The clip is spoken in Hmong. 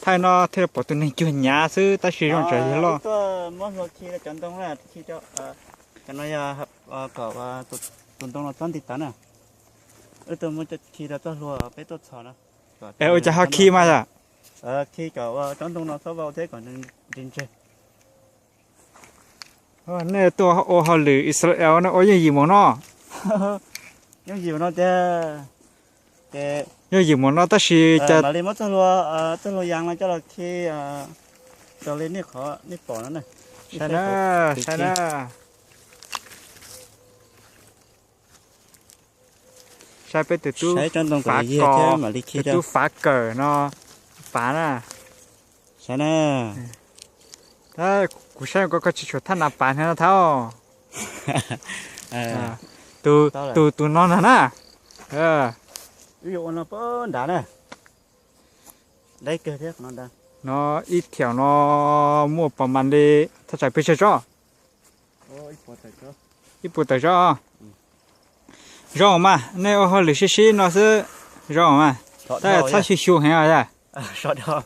Thaij no thiaj pom tus neeg cuag nyav xwb tab sis zoo tsam yog loj. Tuaj muab hlua khi cov ntoo na, khi cov, cov no yog kom tus ntoo no txhob nti tawv na. Wb tuaj muab khi rau txoj hlua peb tuaj txhos no. Es ua cas ho khi mas yom? Khi kom ua tsob ntoo no txhob vau thiab kom nws ntseg. Nej tuaj ua hauj lwm Israel no ua yooj yim mus no? Yooj yim no tiag. Yooj yim mus no tab sis cas mam li muab txoj hlua, txoj hlua yas no coj los khi raws li nej qhov nej pom no na. Saib na, saib na. Saib peb tus tub fav kawm, tus tub fav kawm no fav na. Saib na. Kuv saib ko koj tsis tshua thaj nas pav hnyo no thab. Tus, tus no na na. Wb yuav ua no pab nrad na. Deb kawg thiab no. No ib thiaum no muaj pom mas li thaj tsam pes tsawg tsob? Ib puas tawm tsob. Zoo mas, nej ua hauj lwm sib sib no xwb. Zoo mas, tab txhob xyu xyu heev os yom.